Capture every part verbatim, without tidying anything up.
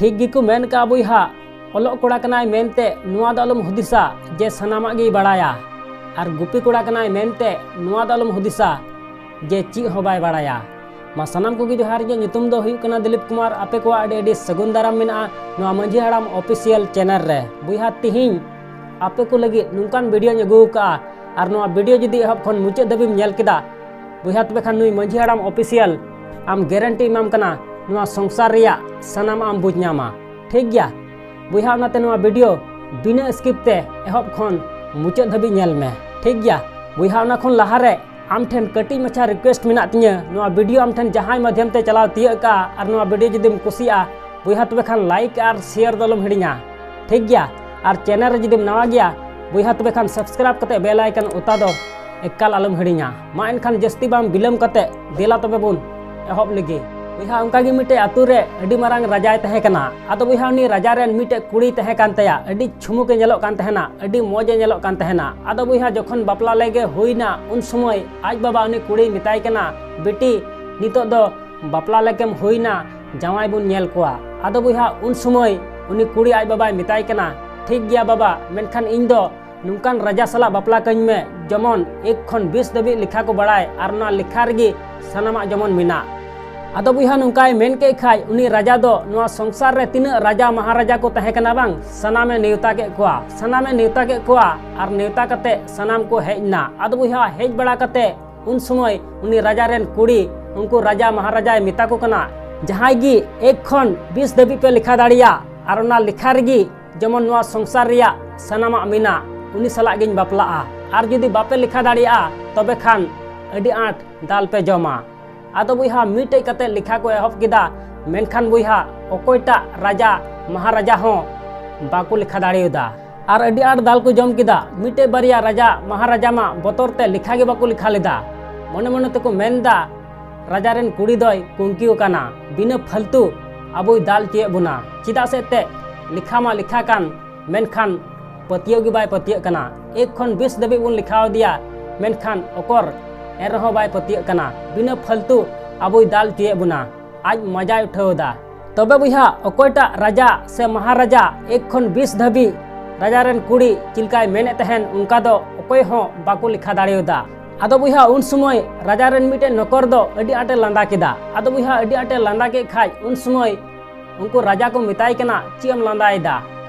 ᱴᱷᱤᱠ ᱜᱮᱠᱚ ᱢᱮᱱ ᱠᱟᱜᱼᱟ ᱵᱚᱭᱦᱟ, ᱚᱞᱚᱜ ᱠᱚᱲᱟ ᱠᱟᱱᱟᱭ ᱢᱮᱱᱛᱮ ᱱᱚᱣᱟ ᱫᱚ ᱟᱞᱚᱢ ᱦᱩᱫᱤᱥᱟ ᱡᱮ ᱥᱟᱱᱟᱢᱟᱜ ᱜᱮᱭ ᱵᱟᱲᱟᱭᱟ, ᱟᱨ ᱜᱩᱯᱤ ᱠᱚᱲᱟ ᱠᱟᱱᱟᱭ ᱢᱮᱱᱛᱮ ᱱᱚᱣᱟ ᱫᱚ ᱟᱞᱚᱢ ᱦᱩᱫᱤᱥᱟ ᱡᱮ ᱪᱮᱫ ᱦᱚᱸ ᱵᱟᱭ ᱵᱟᱲᱟᱭᱟ᱾ ᱢᱟ ᱥᱟᱱᱟᱢ ᱠᱚᱜᱮ ᱡᱚᱦᱟᱨ, ᱤᱧᱟᱹᱜ ᱧᱩᱛᱩᱢ ᱫᱚ ᱦᱩᱭᱩᱜ ᱠᱟᱱᱟ ᱫᱤᱞᱤᱯ ᱠᱩᱢᱟᱨ᱾ ᱟᱯᱮ ᱠᱚᱣᱟᱜ ᱟᱹᱰᱤ ᱟᱹᱰᱤ ᱥᱟᱹᱜᱩᱱ ᱫᱟᱨᱟᱢ ᱢᱮᱱᱟᱜᱼᱟ ᱱᱚᱣᱟ ᱢᱟᱹᱡᱷᱤ ᱦᱟᱲᱟᱢ official channel ᱨᱮ᱾ ᱵᱚᱭᱦᱟ, ᱛᱤᱦᱤᱧ ᱟᱯᱮ ᱠᱚ ᱞᱟᱹᱜᱤᱫ ᱱᱚᱝᱠᱟᱱ videoᱧ ᱟᱹᱜᱩ ᱟᱠᱟᱫᱼᱟ, ᱟᱨ ᱱᱚᱣᱟ video ᱡᱩᱫᱤ ᱮᱦᱚᱵ ᱠᱷᱚᱱ ᱢᱩᱪᱟᱹᱫ ᱫᱷᱟᱹᱵᱤᱡ ᱮᱢ ᱧᱮᱞ ᱠᱮᱫᱟ ᱵᱚᱭᱦᱟ, ᱛᱚᱵᱮ ᱠᱷᱟᱱ ᱱᱩᱭ ᱢᱟᱹᱡᱷᱤ ᱦᱟᱲᱟᱢ official ᱟᱢ guarantee ᱮᱢᱟᱢ ᱠᱟᱱᱟ ᱱᱚᱣᱟ ᱥᱚᱝᱥᱟᱨ ᱨᱮᱭᱟᱜ ᱥᱟᱱᱟᱢᱟᱜ ᱮᱢ ᱵᱩᱡᱽ ᱧᱟᱢᱟ᱾ ᱴᱷᱤᱠ ᱜᱮᱭᱟ ᱵᱚᱭᱦᱟ, ᱚᱱᱟᱛᱮ ᱱᱚᱣᱟ video ᱵᱤᱱᱟᱹ skip ᱛᱮ ᱮᱦᱚᱵ ᱠᱷᱚᱱ ᱢᱩᱪᱟᱹᱫ ᱫᱷᱟᱹᱵᱤᱡ ᱧᱮᱞ ᱢᱮ᱾ ᱴᱷᱤᱠ ᱜᱮᱭᱟ ᱵᱚᱭᱦᱟ, ᱚᱱᱟ ᱠᱷᱚᱱ ᱞᱟᱦᱟᱨᱮ ᱟᱢ ᱴᱷᱮᱱ ᱠᱟᱹᱴᱤᱡ ᱢᱟᱪᱷᱟ request ᱢᱮᱱᱟᱜ ᱛᱤᱧᱟᱹ, ᱱᱚᱣᱟ video ᱟᱢ ᱴᱷᱮᱱ ᱡᱟᱦᱟᱸᱭ ᱢᱟᱫᱷᱭᱚᱢ ᱛᱮ ᱪᱟᱞᱟᱣ ᱛᱤᱭᱟᱹᱜ ᱠᱟᱜᱼᱟ, ᱟᱨ ᱱᱚᱣᱟ video ᱡᱩᱫᱤᱢ ᱠᱩᱥᱤᱭᱟᱜᱼᱟ ᱵᱚᱭᱦᱟ, ᱛᱚᱵᱮ ᱠᱷᱟᱱ like ᱟᱨ share ᱫᱚ ᱟᱞᱚᱢ ᱦᱤᱲᱤᱧᱟ᱾ ᱴᱷᱤᱠ ᱜᱮᱭᱟ, ᱟᱨ channel ᱨᱮ ᱡᱩᱫᱤᱢ ᱱᱟᱣᱟ ᱜᱮᱭᱟ ᱵᱚᱭᱦᱟ, ᱛᱚᱵᱮ ᱠᱷᱟᱱ subscribe ᱠᱟᱛᱮ bell icon ᱚᱛᱟ ᱫᱚ ᱮᱠᱟᱞ ᱟᱞᱚᱢ ᱦᱤᱲᱤᱧᱟ᱾ ᱢᱟ ᱮᱱᱠᱷᱟᱱ ᱡᱟᱹᱥᱛᱤ ᱵᱟᱝ ᱵᱤᱞᱚᱢ ᱠᱟᱛᱮ ᱫᱮᱞᱟ ᱛᱚᱵᱮ ᱵᱚᱱ ᱮᱦᱚᱵ ᱞᱮᱜᱮ᱾ ᱵᱚᱭᱦᱟ, ᱚᱱᱠᱟ ᱜᱮ ᱢᱤᱫᱴᱮᱡ ᱟᱛᱳ ᱨᱮ ᱟᱹᱰᱤ ᱢᱟᱨᱟᱝ ᱨᱟᱡᱟᱭ ᱛᱟᱦᱮᱸ ᱠᱟᱱᱟ᱾ ᱟᱫᱚ ᱵᱚᱭᱦᱟ, ᱩᱱᱤ ᱨᱟᱡᱟ ᱨᱮᱱ ᱢᱤᱫᱴᱮᱡ ᱠᱩᱲᱤᱭ ᱛᱟᱦᱮᱸ ᱠᱟᱱ ᱛᱟᱭᱟ, ᱟᱹᱰᱤ ᱪᱷᱩᱢᱩᱠᱮ ᱧᱮᱞᱚᱜ ᱠᱟᱱ ᱛᱟᱦᱮᱱᱟ, ᱟᱹᱰᱤ ᱢᱚᱡᱮ ᱧᱮᱞᱚᱜ ᱠᱟᱱ ᱛᱟᱦᱮᱱᱟ᱾ ᱟᱫᱚ ᱵᱚᱭᱦᱟ, ᱡᱚᱠᱷᱚᱱ ᱵᱟᱯᱞᱟ ᱞᱟᱹᱜᱤᱫ ᱦᱩᱭᱱᱟ, ᱩᱱ ᱥᱚᱢᱚᱭ ᱟᱡ ᱵᱟᱵᱟ ᱩᱱᱤ ᱠᱩᱲᱤᱭ ᱢᱮᱛᱟᱭ ᱠᱟᱱᱟ, "ᱵᱤᱴᱤ, ᱱᱤᱛᱚᱜ ᱫᱚ ᱵᱟᱯᱞᱟ ᱞᱮᱠᱮᱢ ᱦᱩᱭᱱᱟ, ᱡᱟᱶᱟᱭ ᱵᱚᱱ ᱧᱮᱞ ᱠᱚᱣᱟ᱾" ᱟᱫᱚ ᱵᱚᱭᱦᱟ, ᱩᱱ ᱥᱚᱢᱚᱭ ᱩᱱᱤ ᱠᱩᱲᱤ ᱟᱡ ᱵᱟᱵᱟᱭ ᱢᱮᱛᱟᱭ ᱠᱟᱱᱟ, "ᱴᱷᱤᱠ ᱜᱮᱭᱟ ᱵᱟᱵᱟ, ᱢᱮᱱᱠᱷᱟᱱ ᱤᱧ ᱫᱚ ᱱᱚᱝᱠᱟᱱ ᱨᱟᱡᱟ ᱥᱟᱞᱟᱜ ᱵᱟᱯᱞᱟ ᱠᱟᱹᱧ ᱢᱮ, ᱡᱮᱢᱚᱱ ᱮᱠ ᱠᱷᱚᱱ ᱵᱤᱥ ᱫᱷᱟᱹᱵᱤᱡ ᱞᱮᱠᱷᱟ ᱠᱚ ᱵᱟᱲᱟᱭ ᱟᱨ ᱚᱱᱟ ᱞᱮᱠᱷᱟ ᱨᱮᱜᱮ ᱥᱟᱱᱟᱢᱟᱜ ᱡᱮᱢᱚᱱ ᱢᱮᱱᱟᱜ᱾" ᱟᱫᱚ ᱵᱚᱭᱦᱟ, ᱱᱚᱝᱠᱟᱭ ᱢᱮᱱ ᱠᱮᱫ ᱠᱷᱟᱡ, ᱩᱱᱤ ᱨᱟᱡᱟ ᱫᱚ ᱱᱚᱣᱟ ᱥᱚᱝᱥᱟᱨ ᱨᱮ ᱛᱤᱱᱟᱹᱜ ᱨᱟᱡᱟ ᱢᱟᱦᱟᱨᱟᱡᱟ ᱠᱚ ᱛᱟᱦᱮᱸ ᱠᱟᱱᱟ ᱵᱟᱝ, ᱥᱟᱱᱟᱢᱮ ᱱᱮᱣᱛᱟ ᱠᱮᱫ ᱠᱚᱣᱟ, ᱥᱟᱱᱟᱢᱮ ᱱᱮᱣᱛᱟ ᱠᱮᱫ ᱠᱚᱣᱟ᱾ ᱟᱨ ᱱᱮᱣᱛᱟ ᱠᱟᱛᱮ ᱥᱟᱱᱟᱢ ᱠᱚ ᱦᱮᱡ ᱮᱱᱟ᱾ ᱟᱫᱚ ᱵᱚᱭᱦᱟ, ᱦᱮᱡ ᱵᱟᱲᱟ ᱠᱟᱛᱮ ᱩᱱ ᱥᱚᱢᱚᱭ ᱩᱱᱤ ᱨᱟᱡᱟ ᱨᱮᱱ ᱠᱩᱲᱤ ᱩᱱᱠᱩ ᱨᱟᱡᱟ ᱢᱟᱦᱟᱨᱟᱡᱟᱭ ᱢᱮᱛᱟ ᱠᱚ ᱠᱟᱱᱟ, ᱡᱟᱦᱟᱸᱭ ᱜᱮ ᱮᱠ ᱠᱷᱚᱱ ᱵᱤᱥ ᱫᱷᱟᱹᱵᱤᱡ ᱯᱮ ᱞᱮᱠᱷᱟ ᱫᱟᱲᱮᱭᱟᱜ ᱟᱨ ᱚᱱᱟ ᱞᱮᱠᱷᱟ ᱨᱮᱜᱮ ᱡᱮᱢᱚᱱ ᱱᱚᱣᱟ ᱥᱚᱝᱥᱟᱨ ᱨᱮᱭᱟᱜ ᱥᱟᱱᱟᱢᱟᱜ ᱢᱮᱱᱟᱜ, ᱩᱱᱤ ᱥᱟᱞᱟᱜ ᱜᱤᱧ ᱵᱟᱯᱞᱟᱜᱼᱟ᱾ ᱟᱨ ᱡᱩᱫᱤ ᱵᱟᱯᱮ ᱞᱮᱠᱷᱟ ᱫᱟᱲᱮᱭᱟᱜᱼᱟ, ᱛᱚᱵᱮ ᱠᱷᱟᱱ ᱟᱹᱰᱤ ᱟᱸᱴ ᱫᱟᱞ ᱯᱮ ᱡᱚᱢᱟ᱾ ᱟᱫᱚ ᱵᱚᱭᱦᱟ, ᱢᱤᱫᱴᱮᱡ ᱠᱟᱛᱮ ᱞᱮᱠᱷᱟ ᱠᱚ ᱮᱦᱚᱵ ᱠᱮᱫᱟ᱾ ᱢᱮᱱᱠᱷᱟᱱ ᱵᱚᱭᱦᱟ, ᱚᱠᱚᱭᱴᱟᱜ ᱨᱟᱡᱟ ᱢᱟᱦᱟᱨᱟᱡᱟ ᱦᱚᱸ ᱵᱟᱠᱚ ᱞᱮᱠᱷᱟ ᱫᱟᱲᱮᱭᱟᱫᱟ᱾ ᱟᱨ ᱟᱹᱰᱤ ᱟᱸᱴ ᱫᱟᱞ ᱠᱚ ᱡᱚᱢ ᱠᱮᱫᱟ᱾ ᱢᱤᱫᱴᱮᱡ ᱵᱟᱨᱭᱟ ᱨᱟᱡᱟ ᱢᱟᱦᱟᱨᱟᱡᱟ ᱢᱟ ᱵᱚᱛᱚᱨ ᱛᱮ ᱞᱮᱠᱷᱟ ᱜᱮ ᱵᱟᱠᱚ ᱞᱮᱠᱷᱟ ᱞᱮᱫᱟ᱾ ᱢᱚᱱᱮ ᱢᱚᱱᱮ ᱛᱮᱠᱚ ᱢᱮᱱᱫᱟ, "ᱨᱟᱡᱟ ᱨᱮᱱ ᱠᱩᱲᱤ ᱫᱚᱭ ᱠᱩᱝᱠᱤ ᱟᱠᱟᱱᱟ, ᱵᱤᱱᱟᱹ ᱯᱷᱟᱞᱛᱩ ᱟᱵᱚᱭ ᱫᱟᱞ ᱦᱚᱪᱚᱭᱮᱫ ᱵᱚᱱᱟ, ᱪᱮᱫᱟᱜ ᱥᱮ ᱮᱱᱛᱮᱫ ᱞᱮᱠᱷᱟ ᱢᱟ ᱞᱮᱠᱷᱟ ᱠᱟᱱ, ᱢᱮᱱᱠᱷᱟᱱ ᱯᱟᱹᱛᱭᱟᱹᱣ ᱜᱮ ᱵᱟᱭ ᱯᱟᱹᱛᱭᱟᱹᱜ ᱠᱟᱱᱟ᱾ ᱮᱠ ᱠᱷᱚᱱ ᱵᱤᱥ ᱫᱷᱟᱹᱵᱤᱡ ᱵᱚᱱ ᱞᱮᱠᱷᱟ ᱟᱫᱮᱭᱟ, ᱢᱮᱱᱠᱷᱟᱱ ᱚᱠᱚᱨ ᱮᱱ ᱨᱮᱦᱚᱸ ᱵᱟᱭ ᱯᱟᱹᱛᱭᱟᱹᱜ ᱠᱟᱱᱟ, ᱵᱤᱱᱟᱹ ᱯᱷᱟᱞᱛᱩ ᱟᱵᱚᱭ ᱫᱟᱞ ᱦᱚᱪᱚᱭᱮᱫ ᱵᱚᱱᱟ, ᱟᱡ ᱢᱟᱡᱟᱭ ᱩᱴᱷᱟᱹᱣ ᱮᱫᱟ, ᱛᱚᱵᱮ ᱵᱚᱭᱦᱟ, ᱚᱠᱚᱭᱴᱟᱜ ᱨᱟᱡᱟ ᱥᱮ ᱢᱟᱦᱟᱨᱟᱡᱟ ᱮᱠ ᱠᱷᱚᱱ ᱵᱤᱥ ᱫᱷᱟᱹᱵᱤᱡ ᱨᱟᱡᱟ ᱨᱮᱱ ᱠᱩᱲᱤ ᱪᱮᱫ ᱞᱮᱠᱟᱭ ᱢᱮᱱᱮᱫ ᱛᱟᱦᱮᱱ, ᱚᱱᱠᱟ ᱫᱚ ᱚᱠᱚᱭ ᱦᱚᱸ ᱵᱟᱠᱚ ᱞᱮᱠᱷᱟ ᱫᱟᱲᱮᱭᱟᱫᱟ᱾ ᱟᱫᱚ ᱵᱚᱭᱦᱟ, ᱩᱱ ᱥᱚᱢᱚᱭ ᱨᱟᱡᱟ ᱨᱮᱱ ᱢᱤᱫᱴᱮᱱ ᱱᱚᱠᱚᱨ ᱫᱚ ᱟᱹᱰᱤ ᱟᱸᱴᱮ ᱞᱟᱸᱫᱟ ᱠᱮᱫᱟ᱾ ᱟᱫᱚ ᱵᱚᱭᱦᱟ, ᱟᱹᱰᱤ ᱟᱸᱴᱮ ᱞᱟᱸᱫᱟ ᱠᱮᱫ ᱠᱷᱟᱡ ᱩᱱ ᱥᱚᱢᱚᱭ ᱩᱱᱠᱩ ᱨᱟᱡᱟ ᱠᱚ ᱢᱮᱛᱟᱭ ᱠᱟᱱᱟ, "ᱪᱮᱫ ᱮᱢ ᱞᱟᱸᱫᱟᱭᱮᱫᱟ?"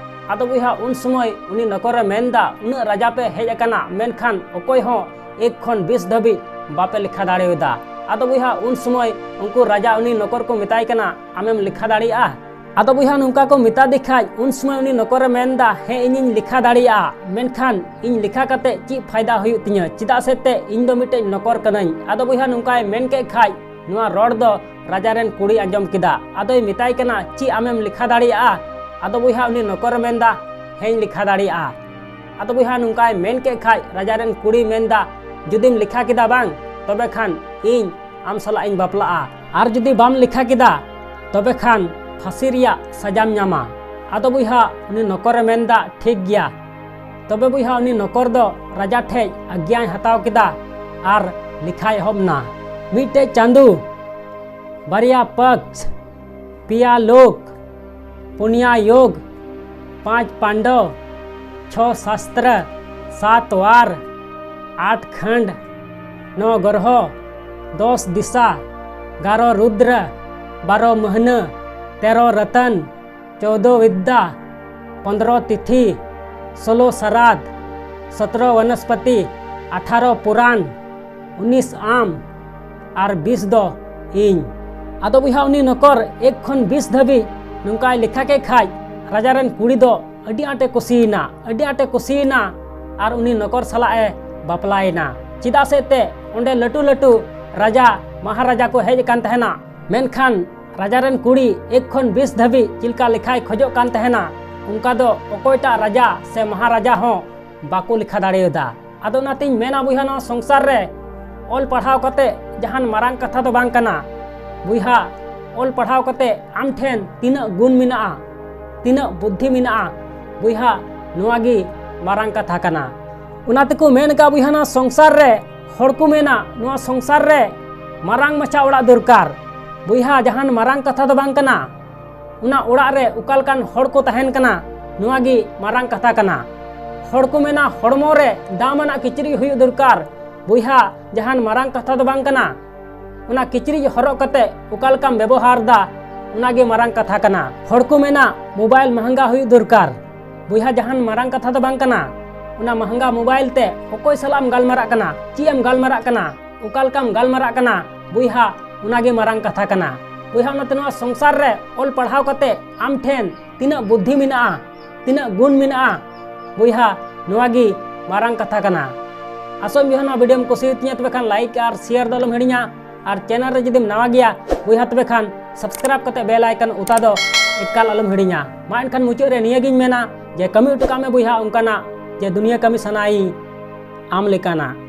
ᱟᱫᱚ ᱵᱚᱭᱦᱟ, ᱩᱱ ᱥᱚᱢᱚᱭ ᱩᱱᱤ ᱱᱚᱠᱚᱨᱮ ᱢᱮᱱᱫᱟ, "ᱩᱱᱟᱹᱜ ᱨᱟᱡᱟ ᱯᱮ ᱦᱮᱡ ᱟᱠᱟᱱᱟ, ᱢᱮᱱᱠᱷᱟᱱ ᱚᱠᱚᱭ ᱦᱚᱸ ᱮᱠ ᱠᱷᱚᱱ ᱵᱤᱥ ᱫᱷᱟᱹᱵᱤᱡ ᱵᱟᱯᱮ ᱞᱮᱠᱷᱟ ᱫᱟᱲᱮᱭᱟᱫᱟ᱾" ᱟᱫᱚ ᱵᱚᱭᱦᱟ, ᱩᱱ ᱥᱚᱢᱚᱭ ᱩᱱᱠᱩ ᱨᱟᱡᱟ ᱩᱱᱤ ᱱᱚᱠᱚᱨ ᱠᱚ ᱢᱮᱛᱟᱭ ᱠᱟᱱᱟ, "ᱟᱢᱮᱢ ᱞᱮᱠᱷᱟ ᱫᱟᱲᱮᱭᱟᱜᱼᱟ?" ᱟᱫᱚ ᱵᱚᱭᱦᱟ, ᱱᱚᱝᱠᱟ ᱠᱚ ᱢᱮᱛᱟ ᱫᱮ ᱠᱷᱟᱡ ᱩᱱ ᱥᱚᱢᱚᱭ ᱩᱱᱤ ᱱᱚᱠᱚᱨᱮ ᱢᱮᱱᱫᱟ, "ᱦᱮᱸ, ᱤᱧᱤᱧ ᱞᱮᱠᱷᱟ ᱫᱟᱲᱮᱭᱟᱜᱼᱟ, ᱢᱮᱱᱠᱷᱟᱱ ᱤᱧ ᱞᱮᱠᱷᱟ ᱠᱟᱛᱮ ᱪᱮᱫ ᱯᱷᱟᱭᱫᱟ ᱦᱩᱭᱩᱜ ᱛᱤᱧᱟᱹ? ᱪᱮᱫᱟᱜ ᱥᱮ ᱛᱮ ᱤᱧ ᱫᱚ ᱢᱤᱫᱴᱮᱡ ᱱᱚᱠᱚᱨ ᱠᱟᱹᱱᱟᱹᱧ᱾" ᱟᱫᱚ ᱵᱚᱭᱦᱟ, ᱱᱚᱝᱠᱟᱭ ᱢᱮᱱ ᱠᱮᱫ ᱠᱷᱟᱡ ᱱᱚᱣᱟ ᱨᱚᱲ ᱫᱚ ᱨᱟᱡᱟ ᱨᱮᱱ ᱠᱩᱲᱤᱭ ᱟᱸᱡᱚᱢ ᱠᱮᱫᱟ᱾ ᱟᱫᱚᱭ ᱢᱮᱛᱟᱭ ᱠᱟᱱᱟ, "ᱪᱮᱫ ᱟᱢᱮᱢ ᱞᱮᱠᱷᱟ ᱫᱟᱲᱮᱭᱟᱜᱼᱟ?" ᱟᱫᱚ ᱵᱚᱭᱦᱟ, ᱩᱱᱤ ᱱᱚᱠᱚᱨᱮ ᱢᱮᱱᱫᱟ, "ᱦᱮᱸᱧ ᱞᱮᱠᱷᱟ ᱫᱟᱲᱮᱭᱟᱜᱼᱟ᱾" ᱟᱫᱚ ᱵᱚᱭᱦᱟ, ᱱᱚᱝᱠᱟᱭ ᱢᱮᱱ ᱠᱮᱫ ᱠᱷᱟᱡ ᱨᱟᱡᱟ ᱨᱮᱱ ᱠᱩᱲᱤᱭ ᱢᱮᱱᱫᱟ, "ᱡᱩᱫᱤᱢ ᱞᱮᱠᱷᱟ ᱠᱮᱫᱟ ᱵᱟᱝ, ᱛᱚᱵᱮ ᱠᱷᱟᱱ ᱤᱧ ᱟᱢ ᱥᱟᱞᱟᱜ ᱤᱧ ᱵᱟᱯᱞᱟᱜᱼᱟ, ᱟᱨ ᱡᱩᱫᱤ ᱵᱟᱢ ᱞᱮᱠᱷᱟ ᱠᱮᱫᱟ, ᱛᱚᱵᱮ ᱠᱷᱟᱱ ᱯᱷᱟᱹᱥᱤ ᱨᱮᱭᱟᱜ ᱥᱟᱡᱟᱢ ᱧᱟᱢᱟ᱾" ᱟᱫᱚ ᱵᱚᱭᱦᱟ, ᱩᱱᱤ ᱱᱚᱠᱚᱨᱮ ᱢᱮᱱᱫᱟ, "ᱴᱷᱤᱠ ᱜᱮᱭᱟ᱾" ᱛᱚᱵᱮ ᱵᱚᱭᱦᱟ, ᱩᱱᱤ ᱱᱚᱠᱚᱨ ᱫᱚ ᱨᱟᱡᱟ ᱴᱷᱮᱡ ᱟᱜᱽᱭᱟᱭ ᱦᱟᱛᱟᱣ ᱠᱮᱫᱟ ᱟᱨ ᱞᱮᱠᱷᱟᱭ ᱮᱦᱚᱵ ᱱᱟ᱾ ᱢᱤᱫᱴᱮᱡ ᱪᱟᱸᱫᱩ, ᱵᱟᱨᱭᱟ ᱯᱚᱠᱥ, ᱯᱮᱭᱟ ᱞᱳᱠ, ᱯᱩᱱᱭᱟ ᱭᱳᱜᱽ, ᱯᱟᱸᱪ ᱯᱟᱱᱰᱚ, ᱪᱷᱚ ᱥᱟᱥᱛᱨᱚ, ᱥᱟᱛ ᱣᱟᱨ, ᱟᱴ ᱠᱷᱟᱱᱰ, ᱱᱚ ᱜᱨᱚᱦᱚ, ᱫᱚᱥ ᱫᱤᱥᱟ, ᱜᱟᱨᱚ ᱨᱩᱫᱨᱚ, ᱵᱟᱨᱚ ᱢᱟᱹᱦᱱᱟᱹ, ᱛᱮᱨᱚ ᱨᱟᱛᱟᱱ, ᱪᱳᱫᱚ ᱵᱤᱫᱽᱫᱟ, ᱯᱚᱱᱫᱽᱨᱚ ᱛᱤᱛᱷᱤ, ᱥᱳᱞᱳ ᱥᱟᱨᱟᱫ, ᱥᱚᱛᱨᱚ ᱵᱚᱱᱚᱥᱯᱚᱛᱤ, ᱟᱴᱷᱟᱨᱚ ᱯᱩᱨᱟᱱ, ᱩᱱᱤᱥ ᱟᱢ, ᱟᱨ ᱵᱤᱥ ᱫᱚ ᱤᱧ᱾ ᱟᱫᱚ ᱵᱚᱭᱦᱟ, ᱩᱱᱤ ᱱᱚᱠᱚᱨ ᱮᱠ ᱠᱷᱚᱱ ᱵᱤᱥ ᱫᱷᱟᱹᱵᱤᱡ ᱱᱚᱝᱠᱟᱭ ᱞᱮᱠᱷᱟ ᱠᱮᱫ ᱠᱷᱟᱡ ᱨᱟᱡᱟ ᱨᱮᱱ ᱠᱩᱲᱤ ᱫᱚ ᱟᱹᱰᱤ ᱟᱸᱴᱮ ᱠᱩᱥᱤᱭᱮᱱᱟ, ᱟᱹᱰᱤ ᱟᱸᱴᱮ ᱠᱩᱥᱤᱭᱮᱱᱟ ᱟᱨ ᱩᱱᱤ ᱱᱚᱠᱚᱨ ᱥᱟᱞᱟᱜ ᱮ ᱵᱟᱯᱞᱟᱭᱮᱱᱟ᱾ ᱪᱮᱫᱟᱜ ᱥᱮ ᱛᱮ ᱚᱸᱰᱮ ᱞᱟᱹᱴᱩ ᱞᱟᱹᱴᱩ ᱨᱟᱡᱟ ᱢᱟᱦᱟᱨᱟᱡᱟ ᱠᱚ ᱦᱮᱡ ᱟᱠᱟᱱ ᱛᱟᱦᱮᱱᱟ, ᱢᱮᱱᱠᱷᱟᱱ ᱨᱟᱡᱟ ᱨᱮᱱ ᱠᱩᱲᱤ ᱮᱠ ᱠᱷᱚᱱ ᱵᱤᱥ ᱫᱷᱟᱹᱵᱤᱡ ᱪᱮᱫ ᱞᱮᱠᱟ ᱞᱮᱠᱷᱟᱭ ᱠᱷᱚᱡᱚᱜ ᱠᱟᱱ ᱛᱟᱦᱮᱱᱟ, ᱚᱱᱠᱟ ᱫᱚ ᱚᱠᱚᱭᱴᱟᱜ ᱨᱟᱡᱟ ᱥᱮ ᱢᱟᱦᱟᱨᱟᱡᱟ ᱦᱚᱸ ᱵᱟᱠᱚ ᱞᱮᱠᱷᱟ ᱫᱟᱲᱮᱭᱟᱫᱟ᱾ ᱟᱫᱚ ᱚᱱᱟᱛᱤᱧ ᱢᱮᱱᱟ ᱵᱚᱭᱦᱟ, ᱱᱚᱣᱟ ᱥᱚᱝᱥᱟᱨ ᱨᱮ ᱚᱞ ᱯᱟᱲᱦᱟᱣ ᱠᱟᱛᱮ ᱡᱟᱦᱟᱱ ᱢᱟᱨᱟᱝ ᱠᱟᱛᱷᱟ ᱫᱚ ᱵᱟᱝ ᱠᱟᱱᱟ᱾ ᱵᱚᱭᱦᱟ, ᱚᱞ ᱯᱟᱲᱦᱟᱣ ᱠᱟᱛᱮ ᱟᱢ ᱴᱷᱮᱱ ᱛᱤᱱᱟᱹᱜ ᱜᱩᱱ ᱢᱮᱱᱟᱜᱼᱟ, ᱛᱤᱱᱟᱹᱜ ᱵᱩᱫᱽᱫᱷᱤ ᱢᱮᱱᱟᱜᱼᱟ, ᱵᱚᱭᱦᱟ, ᱱᱚᱣᱟ ᱜᱮ ᱢᱟᱨᱟᱝ ᱠᱟᱛᱷᱟ ᱠᱟᱱᱟ᱾ ᱚᱱᱟ ᱛᱮᱠᱚ ᱢᱮᱱ ᱠᱟᱜ ᱵᱚᱭᱦᱟ, ᱱᱚᱣᱟ ᱥᱚᱝᱥᱟᱨ ᱨᱮ, ᱦᱚᱲ ᱠᱚ ᱢᱮᱱᱟ, ᱱᱚᱣᱟ ᱥᱚᱝᱥᱟᱨ ᱨᱮ ᱢᱟᱨᱟᱝ ᱢᱟᱪᱷᱟ ᱚᱲᱟᱜ ᱫᱚᱨᱠᱟᱨ᱾ ᱵᱚᱭᱦᱟ, ᱡᱟᱦᱟᱱ ᱢᱟᱨᱟᱝ ᱠᱟᱛᱷᱟ ᱫᱚ ᱵᱟᱝ ᱠᱟᱱᱟ᱾ ᱚᱱᱟ ᱚᱲᱟᱜ ᱨᱮ ᱚᱠᱟ ᱞᱮᱠᱟᱱ ᱦᱚᱲ ᱠᱚ ᱛᱟᱦᱮᱱ ᱠᱟᱱᱟ, ᱱᱚᱣᱟ ᱜᱮ ᱢᱟᱨᱟᱝ ᱠᱟᱛᱷᱟ ᱠᱟᱱᱟ᱾ ᱦᱚᱲ ᱠᱚ ᱢᱮᱱᱟ ᱦᱚᱲᱢᱚ ᱨᱮ ᱫᱟᱢ ᱟᱱᱟᱜ ᱠᱤᱪᱨᱤᱡ ᱦᱩᱭᱩᱜ ᱫᱚᱨᱠᱟᱨ᱾ ᱵᱚᱭᱦᱟ, ᱡᱟᱦᱟᱱ ᱢᱟᱨᱟᱝ ᱠᱟᱛᱷᱟ ᱫᱚ ᱵᱟᱝ ᱠᱟᱱᱟ᱾ ᱚᱱᱟ ᱠᱤᱪᱨᱤᱡ ᱦᱚᱨᱚᱜ ᱠᱟᱛᱮ ᱚᱠᱟ ᱞᱮᱠᱟᱢ ᱵᱮᱵᱚᱦᱟᱨ ᱫᱟ, ᱚᱱᱟ ᱜᱮ ᱢᱟᱨᱟᱝ ᱠᱟᱛᱷᱟ ᱠᱟᱱᱟ᱾ ᱦᱚᱲ ᱠᱚ ᱢᱮᱱᱟ ᱢᱳᱵᱟᱭᱤᱞ ᱢᱟᱦᱟᱝᱜᱟ ᱦᱩᱭᱩᱜ ᱫᱚᱨᱠᱟᱨ᱾ ᱵᱚᱭᱦᱟ, ᱡᱟᱦᱟᱱ ᱢᱟᱨᱟᱝ ᱠᱟᱛᱷᱟ ᱫᱚ ᱵᱟᱝ ᱠᱟᱱᱟ᱾ ᱚᱱᱟ ᱢᱟᱦᱟᱝᱜᱟ ᱢᱳᱵᱟᱭᱤᱞ ᱛᱮ ᱚᱠᱚᱭ ᱥᱟᱞᱟᱜ ᱮᱢ ᱜᱟᱞᱢᱟᱨᱟᱜ ᱠᱟᱱᱟ, ᱪᱮᱫ ᱮᱢ ᱜᱟᱞᱢᱟᱨᱟᱜ ᱠᱟᱱᱟ, ᱚᱠᱟ ᱞᱮᱠᱟᱢ ᱜᱟᱞᱢᱟᱨᱟᱜ ᱠᱟᱱᱟ, ᱵᱚᱭᱦᱟ, ᱚᱱᱟ ᱜᱮ ᱢᱟᱨᱟᱝ ᱠᱟᱛᱷᱟ ᱠᱟᱱᱟ᱾ ᱵᱚᱭᱦᱟ, ᱚᱱᱟᱛᱮ ᱱᱚᱣᱟ ᱥᱚᱝᱥᱟᱨ ᱨᱮ ᱚᱞ ᱯᱟᱲᱦᱟᱣ ᱠᱟᱛᱮ ᱟᱢ ᱴᱷᱮᱱ ᱛᱤᱱᱟᱹᱜ ᱵᱩᱫᱽᱫᱷᱤ ᱢᱮᱱᱟᱜᱼᱟ, ᱛᱤᱱᱟᱹᱜ ᱜᱩᱱ ᱢᱮᱱᱟᱜᱼᱟ, ᱵᱚᱭᱦᱟ, ᱱᱚᱣᱟ ᱜᱮ ᱢᱟᱨᱟᱝ ᱠᱟᱛᱷᱟ ᱠᱟᱱᱟ᱾ ᱟᱥᱚᱜ ᱟᱹᱧ ᱵᱚᱭᱦᱟ, ᱱᱚᱣᱟ ᱵᱷᱤᱰᱤᱭᱳᱢ ᱠᱩᱥᱤᱭᱟᱛᱤᱧᱟ, ᱛᱚᱵᱮ ᱠᱷᱟᱱ ᱞᱟᱭᱤᱠ ᱟᱨ ᱥᱮᱭᱟᱨ ᱫᱚ ᱟᱞᱚᱢ ᱦᱤᱲᱤᱧᱟ᱾ ᱟᱨ ᱪᱮᱱᱮᱞ ᱨᱮ ᱡᱩᱫᱤᱢ ᱱᱟᱣᱟ ᱜᱮᱭᱟ ᱵᱚᱭᱦᱟ, ᱛᱚᱵᱮ ᱠᱷᱟᱱ ᱥᱟᱵᱥᱠᱨᱟᱭᱤᱵ ᱠᱟᱛᱮ ᱵᱮᱞ ᱟᱭᱠᱚᱱ ᱚᱛᱟ ᱫᱚ ᱮᱠᱟᱞ ᱟᱞᱚᱢ ᱦᱤᱲᱤᱧᱟ᱾ ᱢᱟ ᱮᱱᱠᱷᱟᱱ ᱢᱩᱪᱟᱹᱫ ᱨᱮ ᱱᱤᱭᱟᱹ ᱜᱤᱧ ᱢᱮᱱᱟ ᱡᱮ ᱠᱟᱹᱢᱤ ᱦᱚᱴᱚ ᱠᱟᱜ ᱢᱮ ᱵᱚᱭᱦᱟ ᱚᱱᱠᱟᱱᱟᱜ ᱡᱮ ᱫᱩᱱᱤᱭᱟᱹ ᱠᱟᱹᱢᱤ ᱥᱟᱱᱟᱭᱤᱧ ᱟᱢ ᱞᱮᱠᱟᱱᱟᱜ᱾